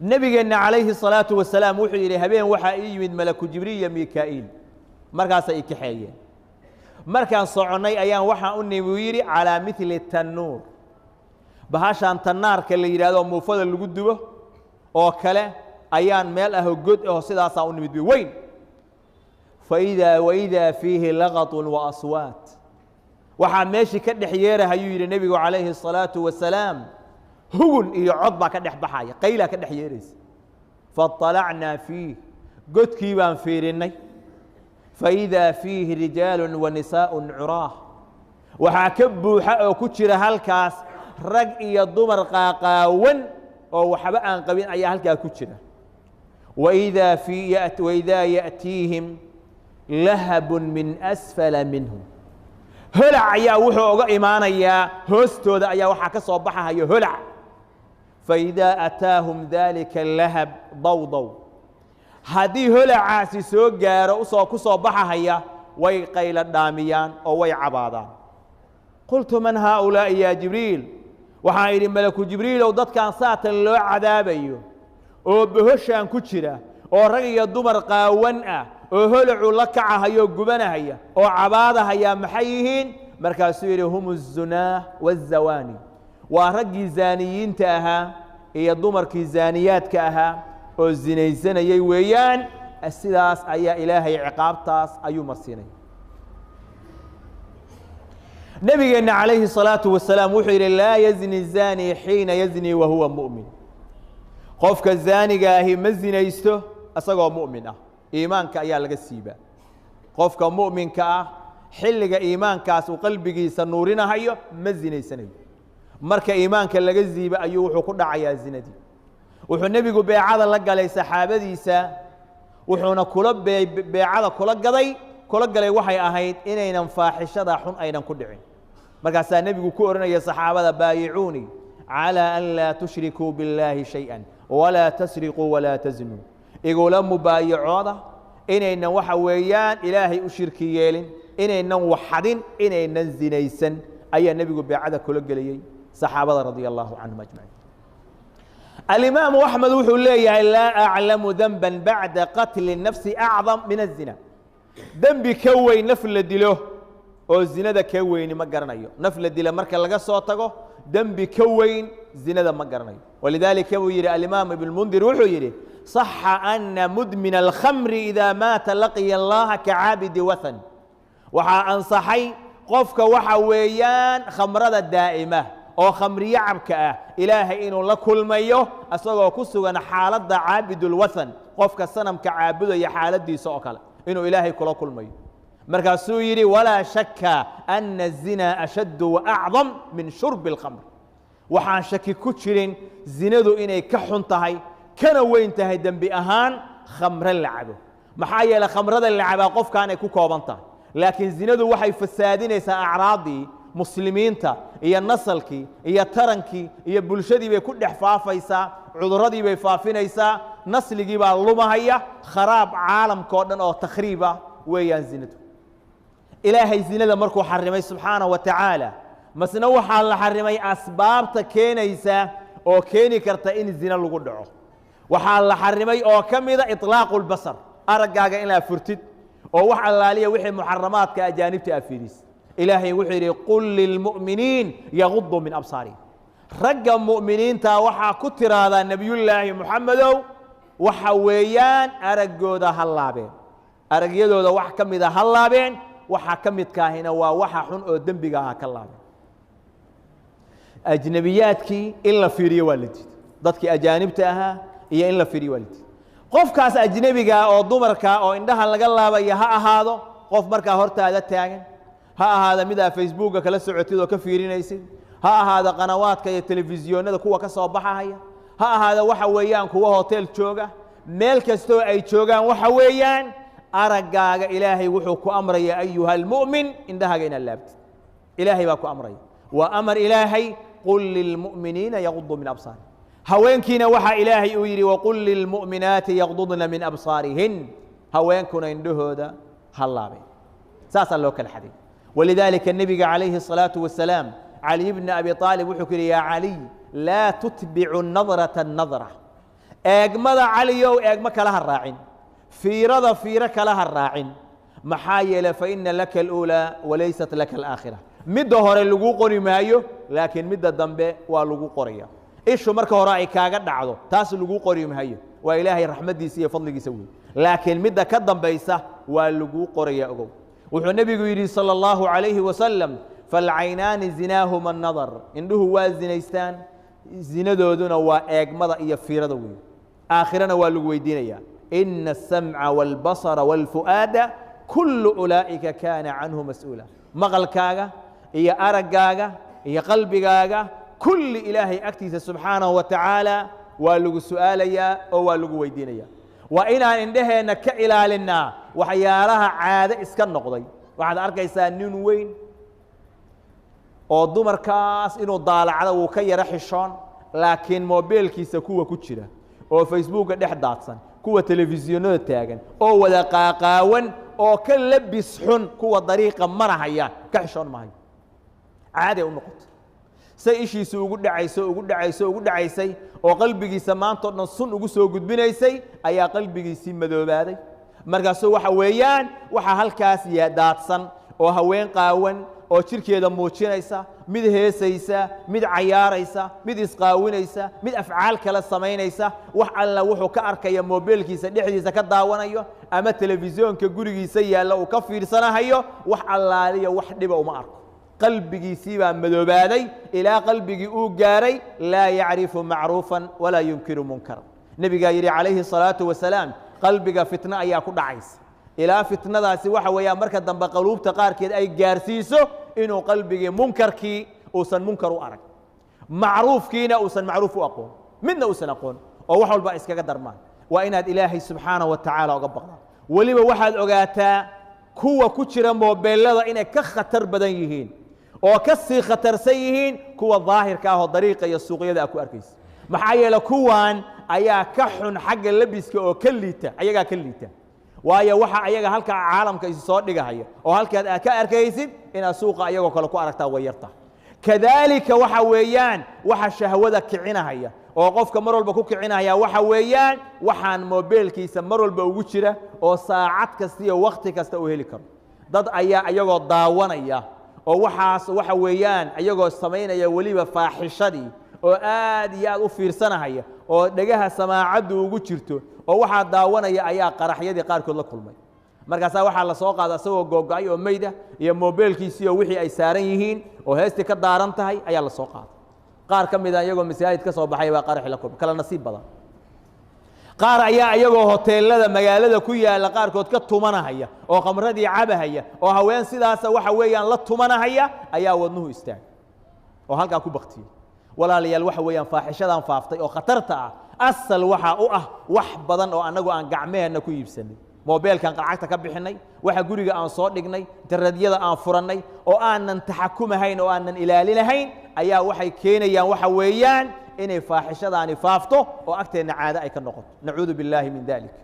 Nabigeenna calayhi الsalaatu wasalaam wuxuu yidhi habeen waxaa ii yimid malaku Jibriil iyo Mikaa'iil, markaasay i kaxeeyeen. Markaan soconnay ayaan waxaan u nimi, uu yidhi, calaa mili tannuur, bahashaan tannaarka la yidhahdo muufada lagu dubo oo kale ayaan meel ahoo god aho sidaasaa u nimid weyn. Faidaa waidaa fiihi laqaطun wa aswaat, waxaa meeshii ka dhex yeerahayuu yidhi nebigu calayhi الsalaatu wasalaam hugun iyo cod baa ka dhex baxaya, qaylaa ka dhex yeeraysa. Faطalacnaa fiih, godkii baan fiirinnay. Faidaa fiihi rijaalu wa nisaaءu curaah, waxaa ka buuxa oo ku jira halkaas rag iyo dumar qaaqaawan oo waxba aan qabin ayaa halkaa ku jira. Waidaa ya'tiihim lahabun min asfala minhum, holac ayaa wuxuu uga imaanayaa hoostooda ayaa waxaa ka soo baxahayo holac. Faidaa ataahum daalika lahab dawdow, haddii holacaasi soo gaaro usoo ku soo baxahaya way qaylo dhaamiyaan oo way cabaadaan. Qultu man haaulaa'i yaa Jibriil? Waxaan idhi malaku Jibriilow, dadkan saatan loo cadaabayo oo bohoshaan ku jira oo rag iyo dumar qaawan ah oo holacu la kacahayo gubanahaya oo cabaadahaya maxay yihiin? Markaasuu yidhi hum الzunaah wالzawaani, waa raggii zaaniyiinta ahaa iyo dumarkii zaaniyaadka ahaa oo zinaysanayay weeyaan. Sidaas ayaa Ilaahay ciqaabtaas ayuu marsiinaya. Nabigeenna calayhi الصalaaةu wasalaam wuxuu yidhi laa yazni zaani xiina yazni wa huwa mu'min, qofka zaaniga ahi ma zinaysto isagoo mu'min ah, iimaanka ayaa laga siibaa. Qofka mu'minka ah xilliga iimaankaas uu qalbigiisa nuurinahayo ma zinaysanayo, marka iimaanka laga siiba ayuu wuxuu ku dhacayaa zinadii. Wuxuu nebigu beecada la galay saxaabadiisa, wuxuuna kula beecada kula gaday kula galay waxay ahayd inaynan faaxishada xun aynan ku dhicin. Markaasaa nebigu ku odhanaya saxaabada baayicuunii calىa an laa tushrikuu biاllaahi shayئa walaa tasriquu walaa taznuu, igula mubaayacooda inaynan waxa weeyaan Ilaahay u shirki yeelin, inaynan waxadin, inaynan zinaysan ayaa nebigu beecada kula geliyey saxaabada radia allahu canhum ajmaciin. Alimaamu Axmed wuxuu leeyahay laa aclamu denba bacda qatli nafsi acdam min الzina, dembi ka weyn naf la dilo oo zinada ka weyni ma garanayo. Naf la dila marka laga soo tago dembi ka weyn zinada ma garanayo. Walidaalika buu yidhi alimaam Ibnmundir wuxuu yidhi صaxa ana mudmina alkhamri idaa maata laqiya allaha kacaabidi wathan, waxaa ansaxay qofka waxa weeyaan khamrada daa'ima oo khamriyo cabka ah Ilaahay inuu la kulmayo isagoo ku sugan xaaladda caabidulwathan, qofka sanamka caabudaya xaaladdiisa oo kale inuu Ilaahay kula kulmayo. Markaasuu yidhi walaa shaka ana الzinaa ashaddu waacdam min shurbi اlkhamr, waxaan shaki ku jirin zinadu inay ka xun tahay kana weyn tahay dembi ahaan khamre la cabo. Maxaa yeeley khamrada la cabaa qofkaanay ku kooban tahay, laakiin zinadu waxay fasaadinaysaa acraaddii muslimiinta iyo nasalkii iyo tarankii iyo bulshadii bay ku dhex faafaysaa, cudurradii bay faafinaysaa, nasligii baa lumahaya, kharaab caalamkao dhan oo takhriiba weeyaan zinadu. Ilaahay zinada markuu xarimay subxaanaه wa tacaala, masna waxaa la xarimay asbaabta keenaysa oo keeni karta in zina lagu dhaco. Waxaa la xarimay oo ka mida iطlaaqu اlbasar, araggaaga inaad furtid oo wax allaaliya wixii muxaramaadka ajaanibta aad fiidis. Ilaahay wuxuu yidhi qul lilmu'miniin yaguduu min absaarihim, ragga mu'miniinta waxaa ku tiraahdaa nebiyullaahi Moxamedow waxa weeyaan araggooda ha laabeen, aragyadooda wax ka mida ha laabeen, waxa ka midkaahina waa waxa xun oo dembiga ha ka laabeen. Ajnebiyaadkii in la fiiriyo waa la diiday, dadkii ajaanibta ahaa iyo in la fiiriyo waa la diiday. Qofkaas ajnebigaa oo dumarka oo indhaha laga laabaya ha ahaado qof markaa hortaada taagan, ha ahaada mid aa Facebooka kala socotid oo ka fiirinaysid, ha ahaada qanawaadka iyo telefisyoonada kuwa ka soo baxahaya, ha ahaada waxa weeyaan kuwa hotel jooga, meel kastoo ay joogaan waxa weeyaan araggaaga Ilaahay wuxuu ku amraya ayuha almu'min indhahaaga inaad laabtid. Ilaahay baa ku amraya, waa amar Ilaahay, qul lilmu'miniina yaguduu min absaarihim. Haweenkiina waxaa Ilaahay uu yidhi waqul lilmu'minaati yaqdudna min absaarihin, haweenkuna indhahooda ha laabeen. Saasaa loo kala xaday. Walidaalika nebiga calayhi الصalaaةu wasalaam Caliy bni Abi Aalib wuxuu ku yidhi yaa Caliy laa tutbicu nadrata nadra, Eegmada Caliyow eegmo kala ha raacin, fiirada fiiro kala ha raacin. Maxaa yeelay fa ina laka aluulaa walaysat laka alaakhira. Midda hore lagu qori maayo, laakiin midda dambe waa lagu qoraya. Ishu marka hore ay kaaga dhacdo taas lagu qori maayo, waa Ilaahay raxmaddiisa iyo fadligiisa wey, laakiin midda ka dambaysa waa lagu qoraya. Ogow, wuxuu nebigu yidhi sala allahu calayhi wasalam: falcaynaani zinaahuma annadar. Indhuhu waa zinaystaan, zinadooduna waa eegmada iyo fiirada wey. Aakhirana waa lagu weydiinayaa. Ina aلsamca wاlbasara wاlfu'aada kullu ulaa'ika kaana canhu mas-uula. Maqalkaaga iyo araggaaga iyo qalbigaaga kulli Ilaahay agtiisa subxaanahu wa tacaala waa lagu su'aalayaa oo waa lagu weydiinayaa. Waa inaan indhaheenna ka ilaalinnaa waxyaalaha caado iska noqday. Waxaad arkaysaa nin weyn oo dumarkaas inuu daalacdo wuu ka yaro xishoon, laakiin moobeelkiisa kuwa ku jira oo Facebooka dhex daadsan, kuwa telefishinada taagan oo wada qaaqaawan oo ka labis xun kuwa dariiqa marahaya, ka xishoon maayo. Caaday u noqoto say ishiisu ugu dhacayso, ugu dhacayso, ugu dhacaysay oo qalbigiisa maanta o dhan sun ugu soo gudbinaysay, ayaa qalbigiisii madoobaaday. Markaasuu waxa weeyaan waxaa halkaas daadsan oo haween qaawan oo jirkeeda muujinaysa, mid heesaysa, mid cayaaraysa, mid isqaawinaysa, mid afcaal kale samaynaysa. Wax alla wuxuu ka arkaya moobeelkiisa dhexdiisa ka daawanayo ama telefisyoonka gurigiisa yaalla uu ka fiirsanahayo, wax allaaliya wax dhiba uma arko. Qalbigiisii baa madoobaaday ilaa qalbigii uu gaaray laa yacrifu macruufan walaa yunkiru munkaran. Nebigaa yidhi calayhi الsalaatu wasalaam: qalbiga fitno ayaa ku dhacaysa, ilaa fitnadaasi waxa weeyaan marka dambe qaluubta qaarkeed ay gaarsiiso inuu qalbigii munkarkii uusan munkar u arag, macruufkiina uusan macruuf u aqoon, midna uusan aqoon, oo wax walba iskaga darmaan. Waa inaad Ilaahay subxaanaه wa tacaala oga baqdaa. Weliba waxaad ogaataa kuwa ku jira moobeelada inay ka khatar badan yihiin oo ka sii khatarsan yihiin kuwa daahirka ah oo dariiqa iyo suuqyada a ku arkaysa. Maxaa yeele kuwan ayaa ka xun xagga labiska oo ka liita, ayagaa ka liita. Waayo waxa ayaga halkaa caalamka isi soo dhigahaya oo halkaad aad ka arkaysid inaad suuqa ayagoo kale ku aragtaa way yarta. Kadaalika waxa weeyaan waxa shahwada kicinahaya oo qofka mar walba ku kicinahaya waxa weeyaan waxaan moobeelkiisa mar walba ugu jira oo saacad kasta iyo wakti kasta uu heli karo. Dad ayaa iyagoo daawanaya oo waxaas waxa weeyaan iyagoo samaynaya weliba faaxishadii oo aad iyo aad u fiirsanahaya oo dhegaha samaacaddu ugu jirto oo waxaa daawanaya ayaa qaraxyadii qaarkood la kulmay. Markaasaa waxaa la soo qaada isagoo googo-ay oo meyda iyo moobeelkiisii oo wixii ay saaran yihiin oo heestii ka daaran tahay ayaa la soo qaaday. Qaar ka mida iyagoo masaajid ka soo baxay baa qaraxii la kulmay, kala nasiib badan. Qaar ayaa iyagoo hoteelada magaalada ku yaalla qaarkood ka tumanahaya oo khamradii cabahaya oo haween sidaasa waxa weeyaan la tumanahaya ayaa wadnuhu istaagay oo halkaa ku baktiyey. Walaalayaal, waxa weeyaan faaxishadan faaftay oo khatarta ah asal waxaa u ah wax badan oo annagu aan gacmeheenna ku iibsanay, moobeelkaan lacagta ka bixinnay, waxa guriga aan soo dhignay, internetyada aan furannay oo aanan taxakumahayn oo aanan ilaalinahayn ayaa waxay keenayaan waxa weeyaan inay faaxishadaani faafto oo agteenna caado ay ka noqoto. Nacuudu billaahi min dalik.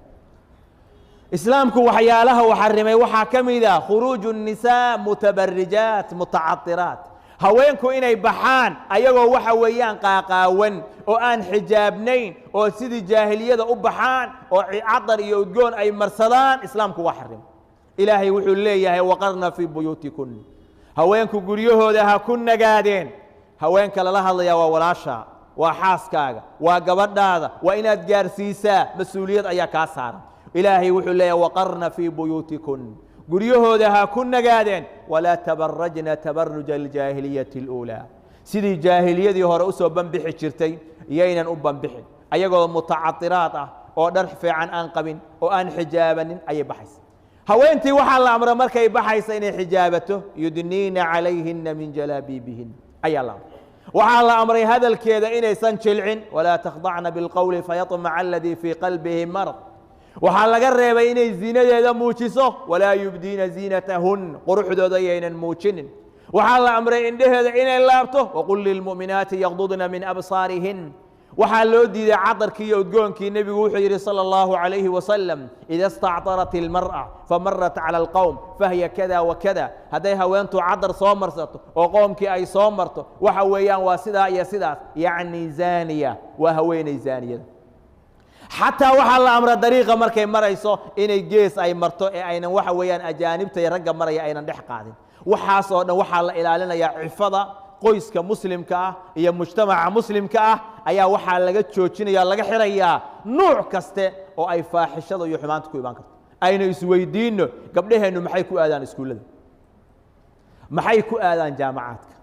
Islaamku waxyaalaha uu xarimay waxaa ka mid ah khuruuju الnisaa mutabarijaat mutacadiraat. Haweenku inay baxaan ayagoo waxa weeyaan qaaqaawan oo aan xijaabnayn oo sidii jaahiliyada u baxaan oo cadar iyo udgoon ay marsadaan, islaamku waa xarimay. Ilaahay wuxuu leeyahay: waqarna fii buyuutikun. Haweenku guryahooda ha ku nagaadeen. Haweenka lala hadlayaa waa walaasha, waa xaaskaaga, waa gabadhaada. Waa inaad gaarsiisaa, mas-uuliyad ayaa kaa saaran. Ilaahay wuxuu leeyahay: waqarna fii buyuutikun. Guryahooda ha ku nagaadeen. Walaa tabarajna tabaruja aljaahiliyati اluulaa. Sidii jaahiliyadii hore usoo banbixi jirtay yaynan u banbixin, ayagoo mutacadiraad ah oo dhar fiican aan qabin oo aan xijaabanin ayay baxaysa. Haweentii waxaa la amra markay baxaysa inay xijaabato, yudniina calayhina min jalaabiibihin ayaa la amray. Waxaa la amray hadalkeeda inaysan jilcin, walaa takhdacna bilqowli fayaطmaca aladii fii qalbihi marad. Waxaa laga reebay inay ziinadeeda muujiso, walaa yubdiina ziinatahun, quruxdooda yaynan muujinin. Waxaa la amray indheheeda inay laabto, waqul lilmu'minaati yaqdudna min absaarihin. Waxaa loo diiday cadarkii iyo udgoonkii. Nebigu wuxuu yidhi salى اllahu عalayhi wasalam: ida stacطarat اlmarأa famarat calى اlqowm fahiya kada wa kada. Hadday haweentu cadar soo marsato oo qoomkii ay soo marto, waxa weeyaan waa sidaa iyo sidaas, yacni zaaniya, waa haweeney zaaniyada. Xataa waxaa la amra dariiqa markay marayso inay gees ay marto ee aynan waxa weeyaan ajaanibta iyo ragga maraya aynan dhex qaadin. Waxaas oo dhan waxaa la ilaalinayaa cifada qoyska muslimka ah iyo mujtamaca muslimka ah ayaa waxaa laga joojinaya, laga xirayaa nuuc kaste oo ay faaxishada iyo xumaanta ku imaan karto. Aynu isweydiinno, gabdhaheennu maxay ku aadaan iskuullada? Maxay ku aadaan jaamacaadka?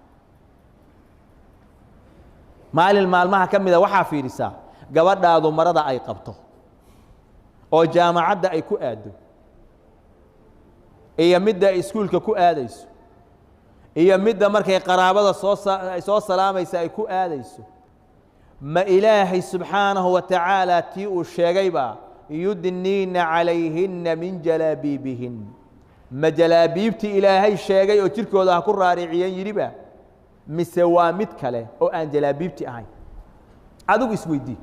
Maalin maalmaha ka mida waxaa fiirisaa gabadhaadu marada ay qabto oo jaamacadda ay ku aaddo iyo midda ay iskuulka ku aadayso iyo midda markay qaraabada soo salaamaysa ay ku aadayso. Ma Ilaahay subxaanahu wa tacaala tii uu sheegaybaa yudniina calayhinna min jalaabiibihin? Ma jalaabiibtii Ilaahay sheegay oo jirkooda ha ku raariciyeen yidhiba, mise waa mid kale oo aan jalaabiibti ahayn? Adigu isweydii.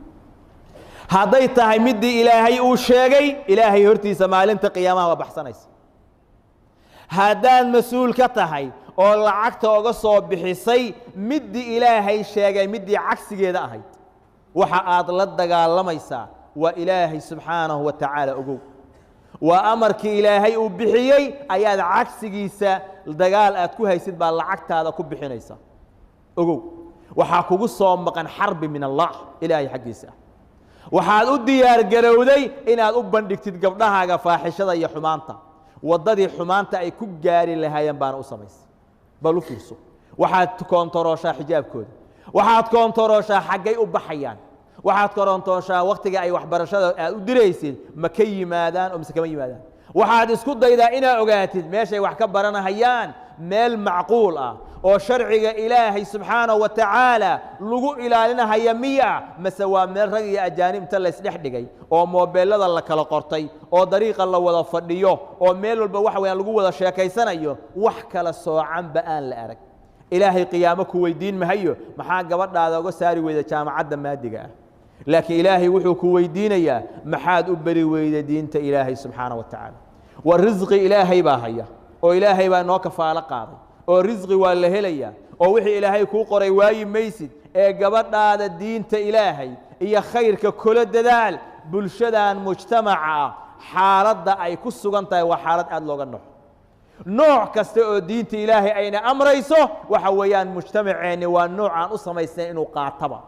Hadday tahay middii Ilaahay uu sheegay, Ilaahay hortiisa maalinta qiyaamaha waa baxsanaysa. Haddaad mas-uul ka tahay oo lacagta oga soo bixisay middii Ilaahay sheegay middii cagsigeeda ahayd, waxa aad la dagaalamaysaa waa Ilaahay subxaanahu wa tacaala. Ogow, waa amarkii Ilaahay uu bixiyey ayaad cagsigiisa dagaal aad ku haysid baa lacagtaada ku bixinaysa. Ogow, waxaa kugu soo maqan xarbi min Allah, Ilaahay xaggiisa ah. Waxaad u diyaar garowday inaad u bandhigtid gabdhahaaga faaxishada iyo xumaanta, waddadii xumaanta ay ku gaari lahaayeen baana u samaysay. Bal u fiirso, waxaad koontarooshaa xijaabkooda, waxaad koontarooshaa xaggay u baxayaan, waxaad koontarooshaa waktiga ay waxbarashada aad u diraysid ma ka yimaadaan oo mise kama yimaadaan. Waxaad isku daydaa inaad ogaatid meeshay wax ka baranahayaan meel macquul ah oo sharciga Ilaahay subxaanahu wa tacaala lagu ilaalinahaya miya, mase waa meel rag iyo ajaanib inta laysdhex dhigay oo moobeelada la kala qortay oo dariiqa la wada fadhiyo oo meel walba waxa weyaan lagu wada sheekaysanayo, wax kala soocanba aan la arag. Ilaahay qiyaamo ku weydiin mahayo maxaa gabadhaada uga saari weyda jaamacadda maadiga ah, laakiin Ilaahay wuxuu ku weydiinayaa maxaad u beri weyda diinta Ilaahay subxaanahu wa tacaala. Wa risqi Ilaahay baa haya oo Ilaahay baa noo kafaalo qaaday oo risqi waa la helayaa oo wixii Ilaahay kuu qoray waayi maysid. Ee gabadhaada diinta Ilaahay iyo khayrka kula dadaal. Bulshadan mujtamaca ah xaaladda ay ku sugan tahay waa xaalad aad looga noxo. Nooc kasta oo diinta Ilaahay ayna amrayso waxa weeyaan mujtamaceenni waa nooc aan u samaysnayn inuu qaataba.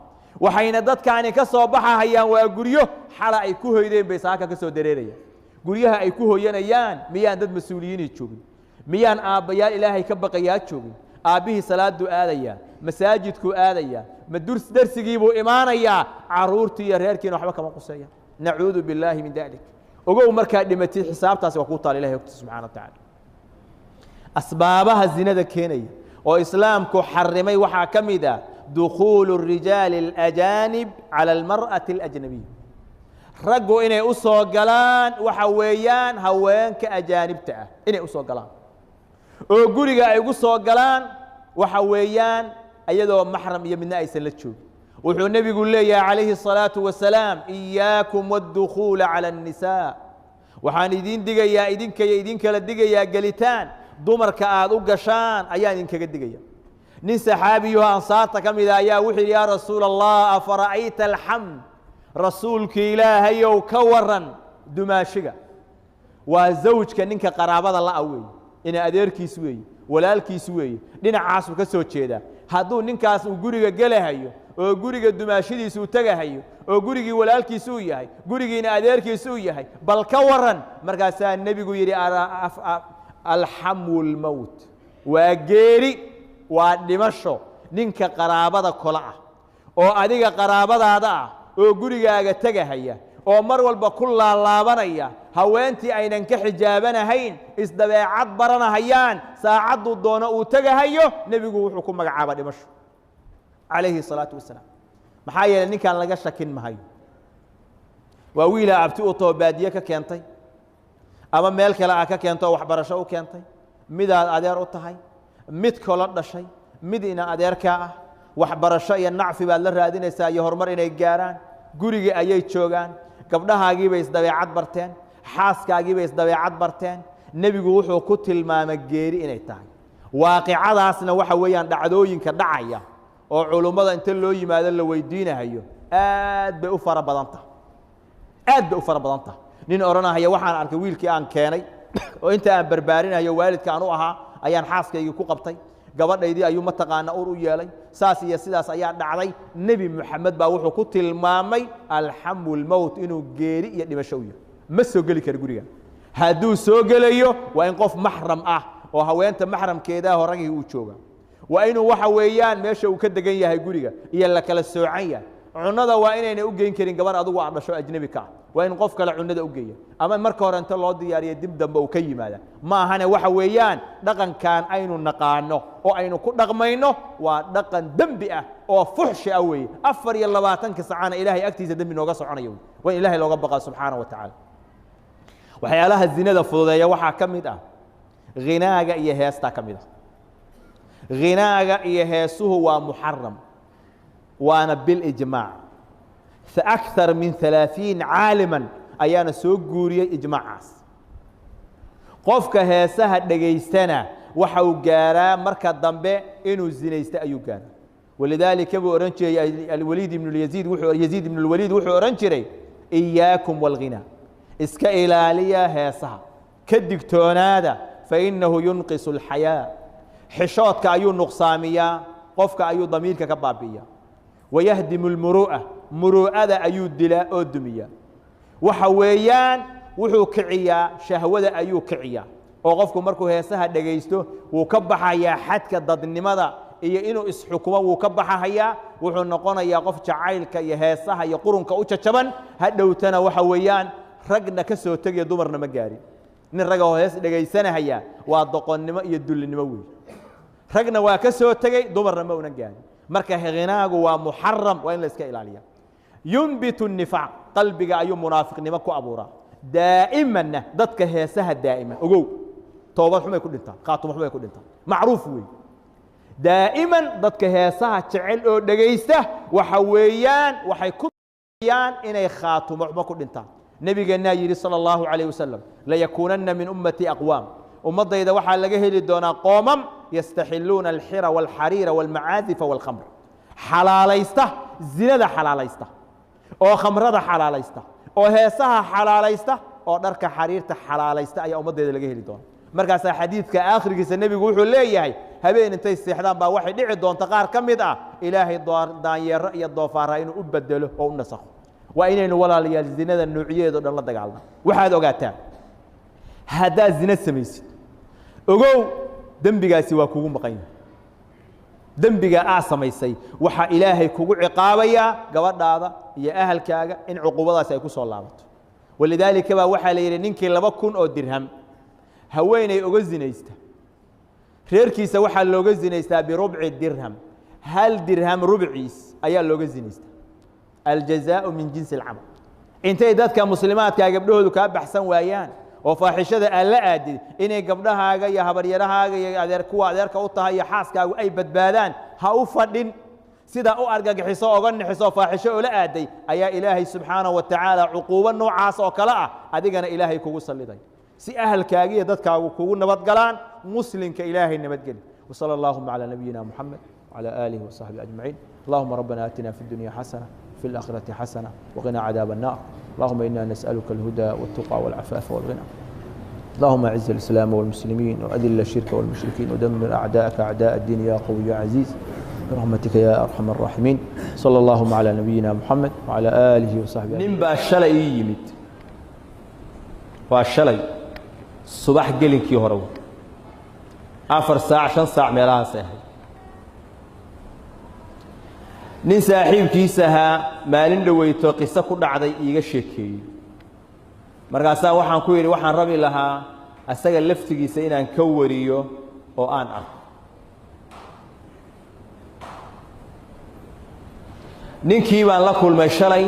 Waxayna dadkaani ka soo baxahayaan waa guryo xala ay ku hoydeen bay saaka ka soo dareerayaan. Guryaha ay ku hoyanayaan miyaan dad mas-uuliyiinay joogin? Miyaan aabbayaal Ilaahay ka baqayaa joogin? Aabbihii salaaduu aadayaa, masaajidkuu aadayaa, ma darsigiibuu imaanayaa, carruurtii iyo reerkiina waxba kama quseeya. Nacuudu billaahi min dalik. Ogow, markaad dhimatid xisaabtaasi waa kuu taala Ilahay hortiisa subxana wa tacala. Asbaabaha zinada keenaya oo Islaamku xarimay waxaa ka mid ah dukhuulu rijaali alajaanib cala almar'ati alajnabiya, raggu inay u soo galaan waxa weeyaan haweenka ajaanibta ah, inay u soo galaan oo guriga ay ugu soo galaan waxa weeyaan iyadoo maxram iyo midna aysan la joogin. Wuxuu nebigu leeyahay calayhi الصalaaةu wasalaam: iyaakum wاdukhuula calى الnisaa. Waxaan idiin digayaa, idinkayo idinkala digayaa, gelitaan dumarka aad u gashaan ayaan idinkaga digaya. Nin saxaabiyaho ansaarta ka mida ayaa wuxuu yidhi: yaa rasuula Allah, afara'ayta alxamd? Rasuulki Ilaahayow, ka waran dumaashiga? Waa zawjka ninka qaraabada la'a weeye, ina adeerkiis weeye, walaalkiis weeye, dhinacaasuu ka soo jeedaa. Hadduu ninkaas uu guriga gelahayo oo guriga dumaashidiisa uu tegahayo oo gurigii walaalkiis uu yahay, gurigiina adeerkiis uu yahay, bal ka waran? Markaasaa nebigu yidhi: alxamu lmowt, waa geeri, waa dhimasho. Ninka qaraabada kola ah oo adiga qaraabadaada ah oo gurigaaga tegahaya oo mar walba ku laalaabanaya, haweentii aynan ka xijaabanahayn, isdabeecad baranahayaan, saacadduu doono uu tegahayo, nebigu wuxuu ku magacaaba dhimasho calayhi الsalaatu wasalaam. Maxaa yeelay, ninkaan laga shakin mahayo waa wiilaa abti u taho baadiye ka keentay ama meel kale a ka keento oo waxbarasho u keentay, midaad adeer u tahay, mid kolo dhashay, mid ina adeerkaa ah. Waxbarasho iyo nacfi baad la raadinaysaa iyo horumar inay gaaraan. Gurigii ayay joogaan, gabdhahaagiibay isdabeecad barteen, xaaskaagiibay isdabeecad barteen. Nebigu wuxuu ku tilmaamay geeri inay tahay. Waaqicadaasna waxa weeyaan dhacdooyinka dhacaya oo culummada inta loo yimaado la weydiinahayo aad bay u fara badan tahay. Aad bay u fara badan tahay. Nin odhanahaya waxaan arkay wiilkii aan keenay oo inta aan barbaarinayo waalidka aan u ahaa ayaan xaaskaygii ku qabtay, gabadhaydii ayuu mataqaana ur u yeelay, saas iyo sidaas ayaa dhacday. Nebi Moxamed baa wuxuu ku tilmaamay alxamu lmowt inuu geeri iyo dhimasho u yahay. Ma soo geli karo guriga. Hadduu soo gelayo waa in qof maxram ah oo haweenta maxramkeedaa horagii uu jooga, waa inuu waxa weeyaan meesha uu ka degan yahay guriga iyo la kala soocan yahay. Cunada waa inayna u geyn karin gabar adigu aad dhasho ajnabi ka ah, waa in qof kale cunada u geeya ama marka hore inta loo diyaariyo dib dambe uu ka yimaada. Ma ahane waxa weeyaan dhaqankan aynu naqaano oo aynu ku dhaqmayno waa dhaqan dembi ah oo fuxshi ah weeye. 24-ka saacana Ilaahay agtiisa dembi nooga soconayo wey. Waa in Ilaahay looga baqaa subxaana wa tacaala. Waxyaalaha zinada fududeeya waxaa ka mid ah ghinaaga iyo heestaa ka mid ah. Ghinaaga iyo heesuhu waa muxaram, waana bilijmaac. فأكثر من 30 عالما ayaana soo guuriyey ijmaacaas. Qofka heesaha dhegaystana waxa uu gaaraa marka dambe inuu zinaysto ayuu gaaraa. Walidaalika buu odhan jiray Alwaliid ibnu Yaziid, wuxuu Yaziid ibnu Lwaliid wuxuu odhan jiray iyaakum walghinaa, iska ilaaliya heesaha, ka digtoonaada, fainahu yunqisu alxayaa, xishoodka ayuu nuqsaamiyaa, qofka ayuu damiirka ka baabi'iyaa, wayahdimu almuru'a, muru'ada ayuu dilaa oo dumiyaa. Waxa weeyaan wuxuu kiciyaa shahwada ayuu kiciyaa, oo qofku markuu heesaha dhegaysto wuu ka baxayaa xadka dadnimada iyo inuu isxukumo wuu ka baxahayaa, wuxuu noqonayaa qof jacaylka iyo heesaha iyo qurunka u jajaban. Hadhowtana waxa weeyaan ragna ka soo tegaya dumarna ma gaarin. Nin ragga oo hees dhegaysanahaya waa doqonnimo iyo dullinimo weey. Ragna waa ka soo tegey, dumarna ma unan gaarin. Marka ghinaagu waa muxaram, waa in la iska ilaaliya. Yunbitu nifaaq, qalbiga ayuu munaafiqnimo ku abuuraa daa'imanna. Dadka heesaha daa'ima ogow toobad xumay ku dhintaan, khaatumo xumay ku dhintaan, macruuf weey. Daa'iman dadka heesaha jecel oo dhegaysta waxa weeyaan waxay ku yaan inay khaatumo xumo ku dhintaan. Nabigeennaa yidhi sala allahu calayh wasalam layakuunanna min ummatii aqwaam, ummaddayda waxaa laga heli doonaa qoomam yastaxilluuna alxira waalxariira waalmacaazifa waalkhamr, xalaalaysta zinada, xalaalaysta oo khamrada xalaalaysta oo heesaha xalaalaysta oo dharka xariirta xalaalaysta ayaa ummaddeeda laga heli doona. Markaasaa xadiidka aakhirkiisa nebigu wuxuu leeyahay habeen intay seexdaan baa waxay dhici doonta qaar ka mid ah Ilaahay daanyeero iyo doofaara inuu u bedelo oo u nasakho. Waa inaynu walaalayaal zinada noocyadeeda o dhan la dagaalno. Waxaad ogaataa haddaad zina samaysid, ogow dembigaasi waa kugu maqan yahay. Dembiga aa samaysay waxaa Ilaahay kugu ciqaabayaa gabadhaada iyo ahalkaaga in cuquubadaasi ay ku soo laabato. Walidaalika baa waxaa la yidhi ninkii 2000 oo dirham haweeney oga zinaysta, reerkiisa waxaa looga zinaystaa birubci dirham, hal dirham rubciis ayaa looga zinaystaa. Aljazaau min jinsi alcamal. Intay dadka muslimaadkaa gabdhahoodu kaa baxsan waayaan oo faaxishada aan la aadin, inay gabdhahaaga iyo habaryarahaaga iyo adeer kuwa adeerka u tahay iyo xaaskaagu ay badbaadaan ha u fadhin. Sidaa u argagixiso oga nixiso faaxisho oola aaday ayaa Ilaahay subxaanahu wa tacaala cuquubo noocaas oo kale ah adigana Ilaahay kugu salliday si ahalkaaga iyo dadkaagu kugu nabadgalaan. Muslimka Ilaahay nabadgeli. وصلى اللهم على نبينا محمد وعلى آله وصحبه أجمعين. اللهم ربنا آتنا في الدنيا حسنة في الآخرة حسنة وقنا عذاب النار. اللهم إنا نسألك الهدى والتقى والعفاف والغنى. اللهم أعز الإسلام والمسلمين وأذل الشرك والمشركين ودمر أعداءك أعداء الدين يا قوي يا عزيز برحمتك يا أرحم الراحمين. صلى اللهم على نبينا محمد وعلى آله وصحبه. Nin baa shalay ii yimid, waa shalay subax gelinkii hore, 4 saac 5 saac meelahaasay ahayd. Nin saaxiibkiis ahaa maalin dhoweyto qiso ku dhacday iiga sheekeeyey. Markaasaa waxaan ku yidhi waxaan rabi lahaa asaga laftigiisa inaan ka wariyo oo aan arko. Ninkii baan la kulmay shalay,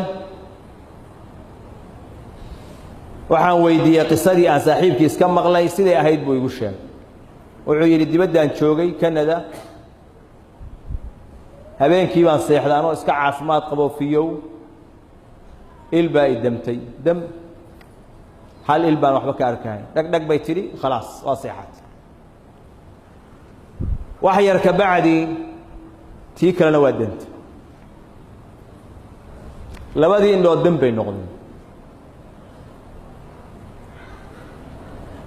waxaan weydiiyey qisadii aan saaxiibkiis ka maqlay siday ahayd buu igu sheegay. Wuxuu yidhi dibaddaan joogay Canada, habeenkii baan seexday anoo iska caafimaad qabo fiyow, il baa i damtay, dam hal il baan waxba ka arkahayn, dhag dhag bay tidhi, khalaas waa seexatay. Wax yar ka bacdi tii kalena waa dantay, labadii indhood dam bay noqdeen.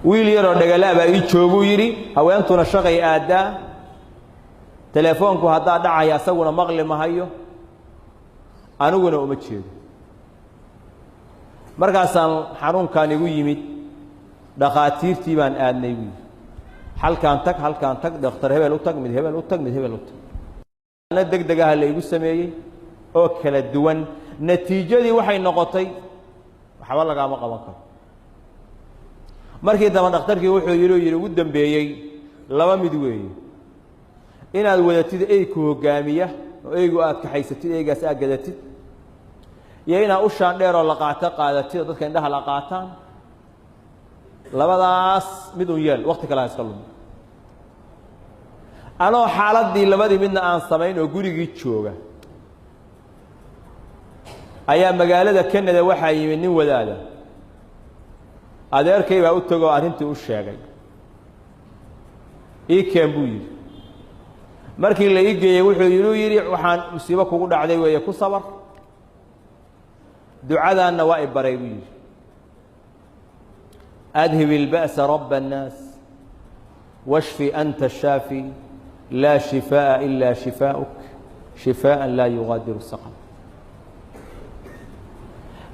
Wiil yaroo dhagala baa ii jooguu yidhi, haweentuna shaqay aaddaa, telefoonku haddaa dhacaya asaguna maqli mahayo, aniguna uma jeedo. Markaasaan xanuunkan igu yimid, dhakhaatiirtii baan aadnay buu yidhi. Halkaan tag, halkaan tag, dhakhtar hebel u tag, mid hebel u tag, mid hebel u tag. Na deg degaha la igu sameeyey oo kala duwan. Natiijadii waxay noqotay waxba lagaama qaban karo. Markii dambe dhakhtarkii wuxuu yidhi ugu dambeeyey laba mid weeye: inaad wadatid eyku hoggaamiya oo eygu aad kaxaysatid, eygaas aad gadatid, iyo inaad ushaan dheeroo la qaato qaadatid oo dadka indhaha la qaataan. Labadaas mid un yeel, waqti kale ha iska lumi. Anoo xaaladdii labadii midna aan samayn oo gurigii jooga ayaa magaalada Canada waxaa yimid nin wadaada. Adeerkay baa u tegoo arrintii u sheegay. Ii keen buu yidhi. Markii la ii geeyey wuxuu yidhi waxaan musiibo kugu dhacday weeye, ku sabar, ducadaanna waa i baray buu yidhi. Adhib ilba'sa rabba annaas washfi anta ashaafi laa shifaa'a ilaa shifaa'uk shifaa'an laa yugaadiru saqam.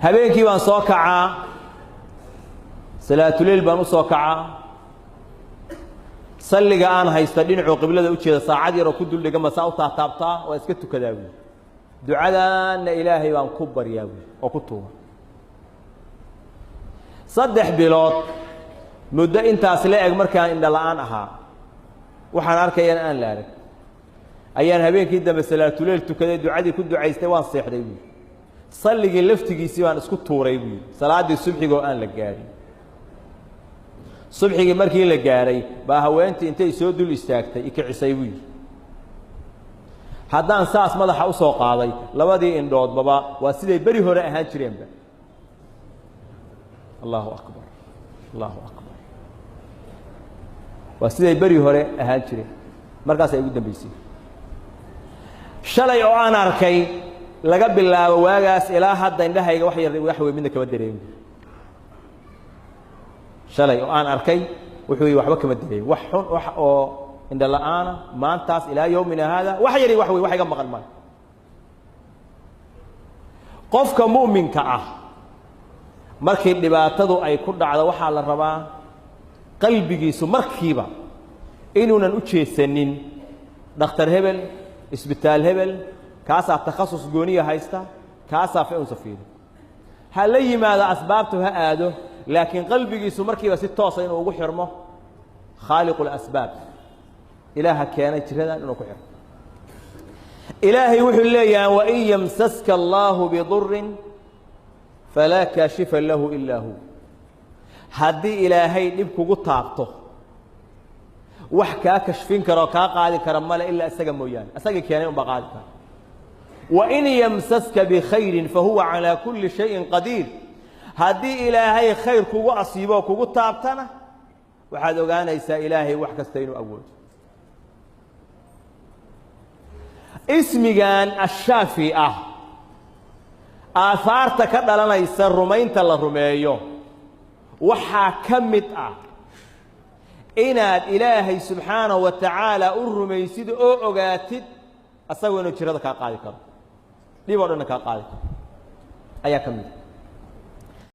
Habeenkii baan soo kacaa, salaatuleyl baan u soo kacaa, salliga aan haysta dhinacuu qiblada u jeeda saacad yaroo ku duldhigan ba saa u taataabtaa, waa iska tukadaa buui. Ducadaanna ilaahay baan ku baryaa buui oo ku tuuga. 3 bilood muddo intaas la eg markaan indho la'aan ahaa, waxaan arkayana aan la arag, ayaan habeenkii dambe salaatuleyl tukaday, ducadii ku ducaystay, waan seexday buui. Salligii laftigiisii baan isku tuuray buui, salaaddii subxigoo aan la gaadhin. Subxigii markii la gaaray baa haweentii intay soo dul istaagtay ikicisay buu yidhi. Haddaan saas madaxa u soo qaaday, labadii indhoodbaba waa siday beri hore ahaan jireenba. Allahu akbar, allahu akbar, waa siday beri hore ahaan jireen. Markaasay ugu dambaysay shalay oo aan arkay, laga bilaabo waagaas ilaa hadda indhahayga wax yar wax wey midna kama dareemin. Shalay oo aan arkay wuxuu yidhi waxba kama dareemin, wax xun wax oo indho la'aana maantaas ilaa yowmina haada wax yari wax wey wax iga maqan maayo. Qofka mu'minka ah markii dhibaatadu ay ku dhacdo waxaa la rabaa qalbigiisu markiiba inuunan u jeesanin dhakhtar hebel, isbitaal hebel, kaasaa takhasus gooniya haysta, kaasaa fa-unsa fiirin. Ha la yimaado asbaabtu ha aado, laakiin qalbigiisu markiiba si toosa inuu ugu xirmo khaaliqu lasbaab, ilaaha keenay jiradan inuu ku xirmo. Ilaahay wuxuu leeyahay wain yamsaska allaahu bidurin falaa kaashifa lahu ilaa hu. Haddii ilaahay dhib kugu taabto, wax kaa kashfin kara oo kaa qaadi kara male ilaa isaga mooyaane, isagii keenay unbaa qaadi kara. Wain yamsaska bikhayrin fahuwa calaa kulli shayin qadiir. Haddii ilaahay khayr kugu asiibo oo kugu taabtana, waxaad ogaanaysaa ilaahay wax kasta inuu awoodo. Ismigan ashaafi ah aahaarta ka dhalanaysa rumaynta la rumeeyo waxaa ka mid ah inaad ilaahay subxaanahu wa tacaala u rumaysid oo ogaatid asagoo inuu jirada kaa qaadi karo, dhib oo dhanna kaa qaadi karo ayaa ka mid ah.